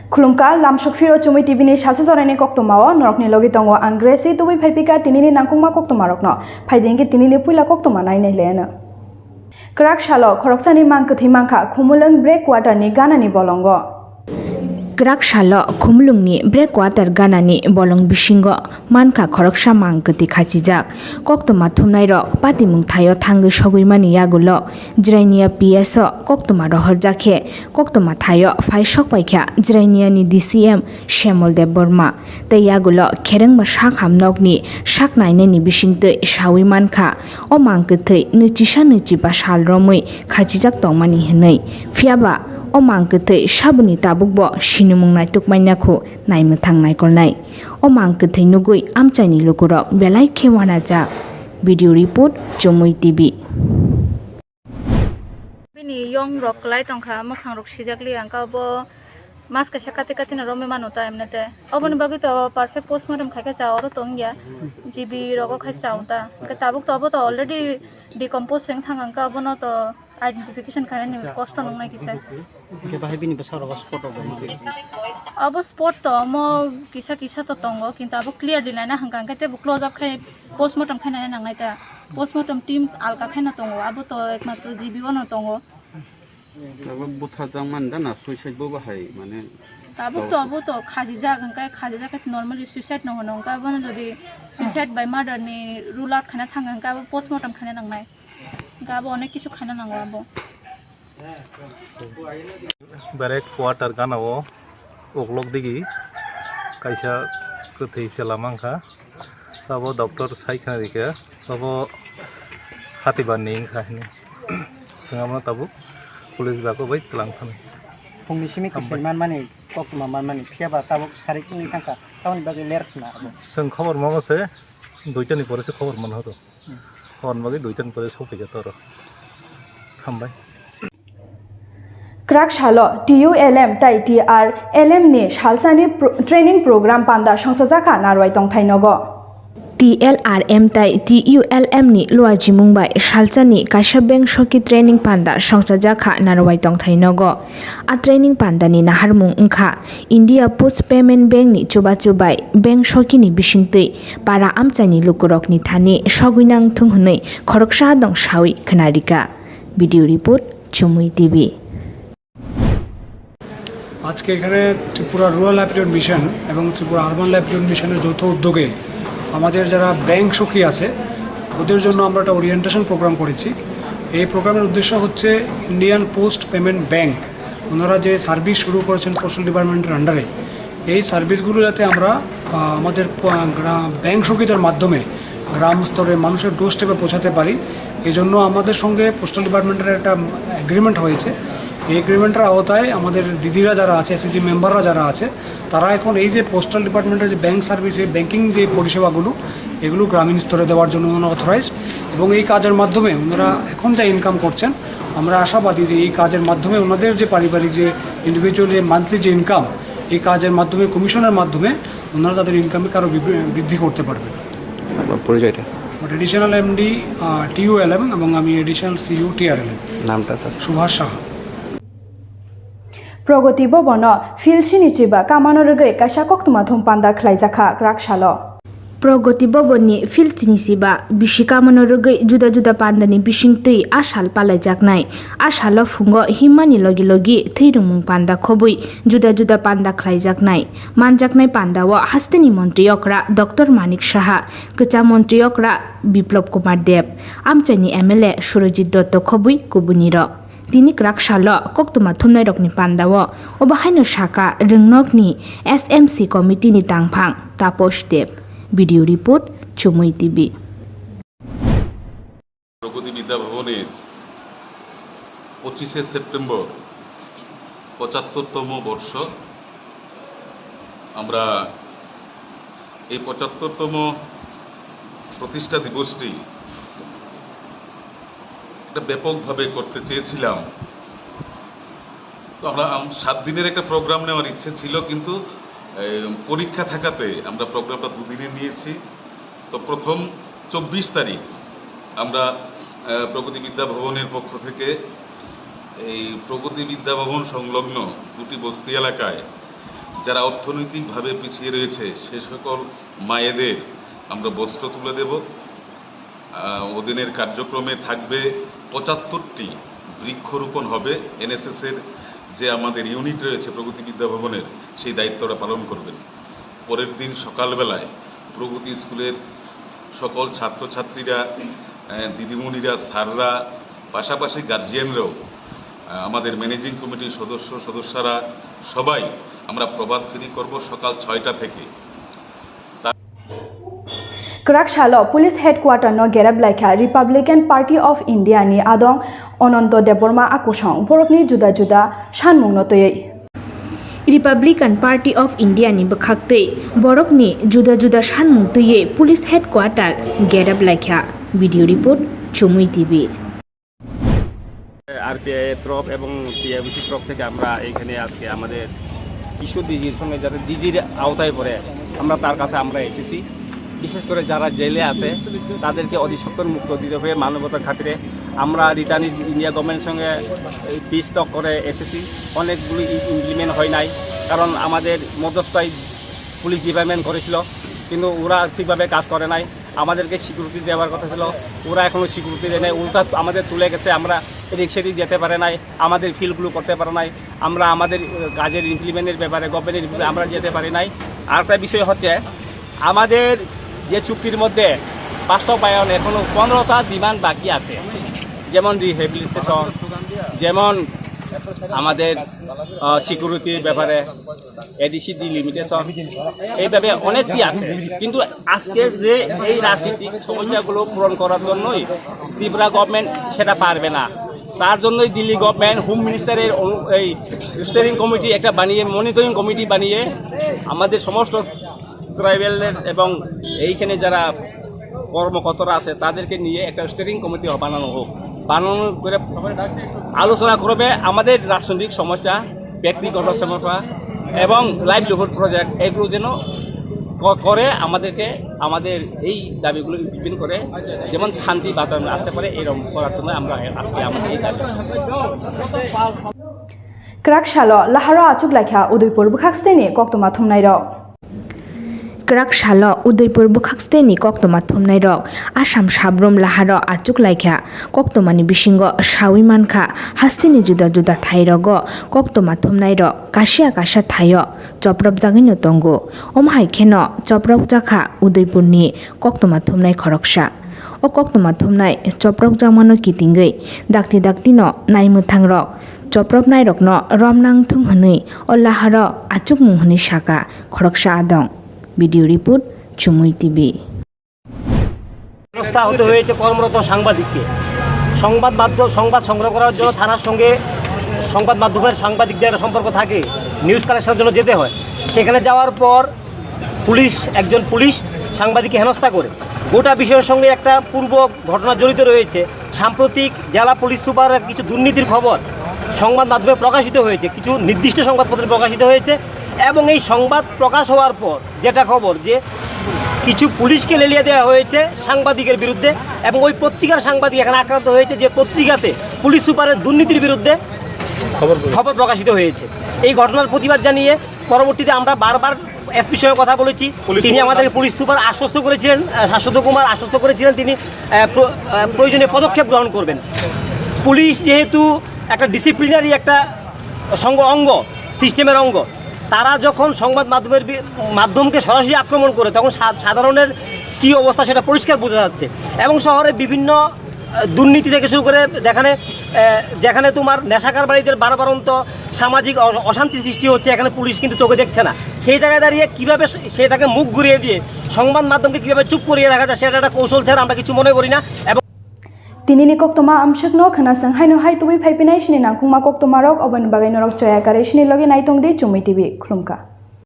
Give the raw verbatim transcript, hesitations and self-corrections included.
Khulumkha, lamsok phiro Chumui T V ni salsa joraini koktwmao norokni logi tongo ang Gracie, tubui phaipika tinini nangkukma koktwmarokno. Phaidi hwnkhe tinini puila koktwma nainai leno. Kwrak salo khoroksani mang kwthwi mankha Khumulwng breakwater ni ganani bolongo. Kwrak salo Khumulwngni breakwater ganani bolong bisingo mankha khoroksa mang kwtwi khachijak. Koktwma thumnairok patimung thaio thangwi sogwi mani yagulo Jirania P S o koktwma rohorjak khe koktwma thaio phai sokpaikha Jiraniani D C M Shyamol Debbarma tei yagulo kherengma sakham nokni sak nainani bisingtwi sawi mankha o mang kwthwi nwichisa nwichiba sal romwi khachijak tongmani hwnwi. Phiyaba o mang kwthwi saboni tabukbo sinimung naitukmai nakhu naimwthang naikolnai. O mang kwthwi nugwi amchaini lukurok belai khe uanajak. Video report, Chumui T V. Bini yong rok kwlai tongkha, mwkhang rok sijak li, ang kha bo mas kaisa kati kati no romwi mano ta emne te. Oboni bagwi to perfect postmortem khai khe cha oro tong ya, G B rogo khai cha ta. Hwnkhe tabuk to abo to already decompose wng thang, ang kha bono to identification khainani kosto nungnai kisa. Hwnkhe bahai bini bwsarok spot rok bai mano. Abo spot to omo kisa kisa to tongo, kintu abo clearly naina hwnkha hwnkhe teibo close up khai postmortem khai naina nangnai ta. Postmortem team alka khaina tongo, abo to ekmatro G B o no tongo. Abo butharjak mani da na suicide bo bahai mane? Tabuk to abo to khajijak, hwnkhe khajijak khe normally suicide no hwno, hwnkhe abono jodi suicide by murder ni rule out khaina thang hwnkhe abo postmortem khaina nangnai. Hwnkhe abo onek kisu khaina nango abo. Breakwater gana o uklok digi kaisa kwthwi chwla mankha. Abo doctor sai khna rikha, abo hatibar ni wngkha hwnwi. Chwng abono tabuk police bago bai twlang thani. Phungni simi kwthwi manmani, koktwma manmani, phiyaba tabuk sarik wngwi thangkha, tamoni bagwi ler khna abo. Chwng khobor mano se, duitani pore se khobor manhoro. Hor bagwi duitan pore sophaikha toro. Hambai. Kwrak salo T U L M tai T R L M ni salsani pro-, training program panda songchajakha Narwai tongthai nogo. T L R M tai T U L M ni luajimung bai salsani kaisa bengsoki training panda songchajakha Narwai tongthai nogo. A training panda ni naharmung wngkha India Post Payment Bank ni chubachu bai bengsoki ni bisingtwi para amchaini lukurokni thani sogwi nang thung hwnwi khoroksa dong sawi khna rikha. Video report, Chumui T V. আজকে এখানে Tripura rural livelihood mission এবং Tripura urban livelihood মিশনের যৌথ উদ্যোগে আমাদের যারা ব্যাংক সখী আছে, ওদের জন্য আমরা একটা ওরিয়েন্টেশন প্রোগ্রাম করেছি। এই প্রোগ্রামের উদ্দেশ্য হচ্ছে ইন্ডিয়ান পোস্ট পেমেন্ট ব্যাংক, ওনারা যে সার্ভিস শুরু করেছেন পোস্টাল ডিপার্টমেন্টের আন্ডারে, এই সার্ভিসগুলো যাতে আমরা, আহ, আমাদের প-, গ্রা-, ব্যাংক সখীদের মাধ্যমে গ্রাম স্তরে মানুষের ডোর স্টেপে পৌঁছাতে পারি, এই জন্য আমাদের সঙ্গে পোস্টাল ডিপার্টমেন্টের একটা এগ্রিমেন্ট হয়েছে। এই এগ্রিমেন্টের আওতায় আমাদের দিদিরা যারা আছে, এসএইচজি মেম্বাররা যারা আছে, তারা এখন এই যে পোস্টাল ডিপার্টমেন্টের যে ব্যাংক সার্ভিস, এই ব্যাংকিং যে পরিষেবাগুলো, এগুলো গ্রামীণ স্তরে দেওয়ার জন্য ওনারা অথরাইজড। এবং এই কাজের মাধ্যমে ওনারা এখন যা ইনকাম করছেন, আমরা আশাবাদী যে এই কাজের মাধ্যমে ওনাদের যে পারিবারিক যে ইন্ডিভিজুয়াল যে মান্থলি যে ইনকাম, এই কাজের মাধ্যমে, কমিশনের মাধ্যমে ওনারা তাদের ইনকামকে আরও বৃদ্ধি করতে পারবেন। আপনার পরিচয়টা? এডিশনাল এমডি টিইউএলএম এবং আমি এডিশনাল সিইও টিআরএলএম। নামটা sir? Subhash Saha. Pragati Bhavan-o field sini chiba kamano rwgwi kaisa koktwma thum panda khlaijakha kwrak salo. Pragati Bhavan-ni field sini chiba bisi kamano rwgwi juda juda pandani bisingtwi a sal palaijaknai. A salo phungo himmani logi logi thwi rwngmung panda khobwi juda juda panda khlaijaknai. Manjaknai pandao hasteni montri okra Doctor Manik Saha, kwcham montri okra Biplab Kumar Deb, amchaini M L A Surojit Dotto khobwi kubunirok. Tini kwrak salo koktwma thumnairokni pandao obo haino sakha Rwngnokni S M C committee ni tangphang Taposh Deb. Video report, Chumui T V. প্রগতি বিদ্যা ভবনের পঁচিশে সেপ্টেম্বর পঁচাত্তরতম বর্ষ। আমরা এই পঁচাত্তরতম প্রতিষ্ঠা দিবসটি একটা ব্যাপকভাবে করতে চেয়েছিলাম। তো আমরা আম-, সাত দিনের একটা প্রোগ্রাম নেওয়ার ইচ্ছে ছিল, কিন্তু, এ, পরীক্ষা থাকাতে আমরা প্রোগ্রামটা দুদিনে নিয়েছি। তো প্রথম চব্বিশ তারিখ আমরা, এ, প্রগতি বিদ্যা ভবনের পক্ষ থেকে এই প্রগতি বিদ্যা ভবন সংলগ্ন দুটি বস্তি এলাকায় যারা অর্থনৈতিকভাবে পিছিয়ে রয়েছে, সে সকল মায়েদের আমরা বস্ত্র তুলে দেব। আহ, ওদিনের কার্যক্রমে থাকবে পঁচাত্তরটি বৃক্ষরোপণ হবে। এনএসএস এর যে আমাদের ইউনিট রয়েছে প্রগতি বিদ্যা ভবনের, সেই দায়িত্বটা পালন করবেন। পরের দিন সকালবেলায় প্রগতি স্কুলের সকল ছাত্রছাত্রীরা, আহ, দিদিমণিরা, স্যাররা, পাশাপাশি গার্জিয়ানরাও, আহ, আমাদের ম্যানেজিং কমিটির সদস্য সদস্যরা সবাই আমরা প্রভাত ফেরি করব সকাল ছয়টা থেকে। Kwrak salo police headquarter no gerep laikha Republican Party of India ni adong Ananto Debbarma akusong borokni juda juda sanmung no twiwi. Republican Party of India ni bwkhaktwi borokni juda juda sanmung twiwi police headquarter gerep laikha. Video report, Chumui T V. আরপিআই এর তরফ এবং টিআইবিসি তরফ থেকে আমরা এখানে আজকে আমাদের কিশোর ডিজির সঙ্গে যারা ডিজির আওতায় পড়ে, আমরা তার কাছে আমরা এসেছি। বিশেষ করে যারা জেলে আছে, তাদেরকে অতি সত্বর মুক্ত দিতে হবে মানবতার খাতিরে। আমরা রিটার্নিং ইন্ডিয়া গভর্নমেন্টের সঙ্গে পিস টক করে এসেছি। অনেকগুলি ইমপ্লিমেন্ট হয় নাই, কারণ আমাদের মধ্যস্থতায় পুলিশ ডিপার্টমেন্ট করেছিল, কিন্তু ওরা ঠিকভাবে কাজ করে নাই। আমাদেরকে সিকিউরিটি দেওয়ার কথা ছিল, ওরা এখনো সিকিউরিটি দেয় নাই, উল্টা আমাদের তুলে গেছে। আমরা এদিক সেদিক যেতে পারে নাই, আমাদের ফিল্ডগুলো করতে পারে নাই। আমরা আমাদের, আহ, কাজের ইমপ্লিমেন্টের ব্যাপারে, গভর্নমেন্টের ব্যাপারে আমরা যেতে পারি নাই। আর একটা বিষয় হচ্ছে, আমাদের যে চুক্তির মধ্যে বাস্তবায়ন এখনো পনেরোটা ডিমান্ড বাকি আছে, যেমন রিহেবিলিটেশন, যেমন আমাদের, আহ, সিকিউরিটির ব্যাপারে, এডিসি ডিলিমিটেশন, এইভাবে অনেক কি আছে। কিন্তু আজকে যে এই রাজনৈতিক সমস্যাগুলো পূরণ করার জন্যই ত্রিপুরা গভর্নমেন্ট সেটা পারবে না। তার জন্যই দিল্লি গভর্নমেন্ট হোম মিনিস্টারের অনু-, এই স্টিয়ারিং কমিটি একটা বানিয়ে, মনিটরিং কমিটি বানিয়ে আমাদের সমস্ত ট্রাইবেলের এবং এইখানে যারা কর্মকর্তারা আছে তাদেরকে নিয়ে একটা স্টিয়ারিং কমিটি বানানো হোক, বানানো করে আলোচনা করবে আমাদের রাজনৈতিক সমস্যা, ব্যক্তিগত সমস্যা এবং লাইভলিহুড প্রজেক্ট, এগুলো যেন ক-, করে আমাদেরকে আমাদের এই দাবিগুলো ইমপ্লিমেন্ট করে, যেমন শান্তি বাতাবরণ আসতে পারে, এরকম করার জন্য আমরা আজকে আমাদের এই দাবি। Kwrak salo laharo achuk laikha Udaipur bwkhak steni koktwma thumnairok. Kwrak salo Udaipur bwkhak steni koktwma thumnairok Assam sabrum laharo achuk laikha. Koktwmani bisingo sawi mankha, hasteni juda juda thairogo koktwma thumnairok kasia kasia thaio chopropjagwino tongo. Omo hai kheno chopropjakha Udaipurni koktwma thumnai khoroksa. O koktwma thumnai chopropjakmano kitingwi dakti daktino naimwthangrok chopropnairokno romnang thung hwnwi o laharo achukmung hwnwi saka khoroksa adong. Video report, Chumui T V. হেনস্থা হতে হয়েছে কর্মরত সাংবাদিককে। সংবাদ মাধ্যম, সংবাদ সংগ্রহ করার জন্য থানার সঙ্গে সংবাদ মাধ্যমের সাংবাদিকদের একটা সম্পর্ক থাকে, নিউজ কালেকশনের জন্য যেতে হয়। সেখানে যাওয়ার পর পুলিশ, একজন পুলিশ সাংবাদিককে হেনস্থা করে। গোটা বিষয়ের সঙ্গে একটা পূর্ব ঘটনা জড়িত রয়েছে। সাম্প্রতিক জেলা পুলিশ সুপারের কিছু দুর্নীতির খবর সংবাদ মাধ্যমে প্রকাশিত হয়েছে, কিছু নির্দিষ্ট সংবাদপত্রে প্রকাশিত হয়েছে এবং এই সংবাদ প্রকাশ হওয়ার পর যেটা খবর যে কিছু পুলিশকে লেলিয়ে দেওয়া হয়েছে সাংবাদিকের বিরুদ্ধে এবং ওই পত্রিকার সাংবাদিক এখানে আক্রান্ত হয়েছে, যে পত্রিকাতে পুলিশ সুপারের দুর্নীতির বিরুদ্ধে খবর প্রকাশিত হয়েছে। এই ঘটনার প্রতিবাদ জানিয়ে পরবর্তীতে আমরা বারবার এসপির সঙ্গে কথা বলেছি। পুলিশ সুপার আমাদেরকে, পুলিশ সুপার আশ্বস্ত করেছিলেন, আহ, শাশ্বত কুমার আশ্বস্ত করেছিলেন তিনি, আহ, প্র-, আহ, প্রয়োজনীয় পদক্ষেপ গ্রহণ করবেন। পুলিশ যেহেতু একটা ডিসিপ্লিনারি একটা সঙ্গ, অঙ্গ, সিস্টেমের অঙ্গ, তারা যখন সংবাদ মাধ্যমের বি-, মাধ্যমকে সরাসরি আক্রমণ করে, তখন সা-, সাধারণের কী অবস্থা সেটা পরিষ্কার বোঝা যাচ্ছে। এবং শহরে বিভিন্ন, আহ, দুর্নীতি থেকে শুরু করে যেখানে, আহ, যেখানে তোমার নেশা কারবারিদের বারবারন্ত সামাজিক অ-, অশান্তি সৃষ্টি হচ্ছে, এখানে পুলিশ কিন্তু চোখে দেখছে না। সেই জায়গায় দাঁড়িয়ে কীভাবে সে-, সেটাকে মুখ ঘুরিয়ে দিয়ে সংবাদ মাধ্যমকে কীভাবে চুপ করিয়ে রাখা যায়, সেটা একটা কৌশল ছাড়া আমরা কিছু মনে করি না। এবং Tinini koktwma amswkno khwnaswng haino hai tubui phaipinai sini nangkukma koktwmarok, oboni bagwi norok choya karwi sini logi naitongdi Chumui T V. Khulumkha.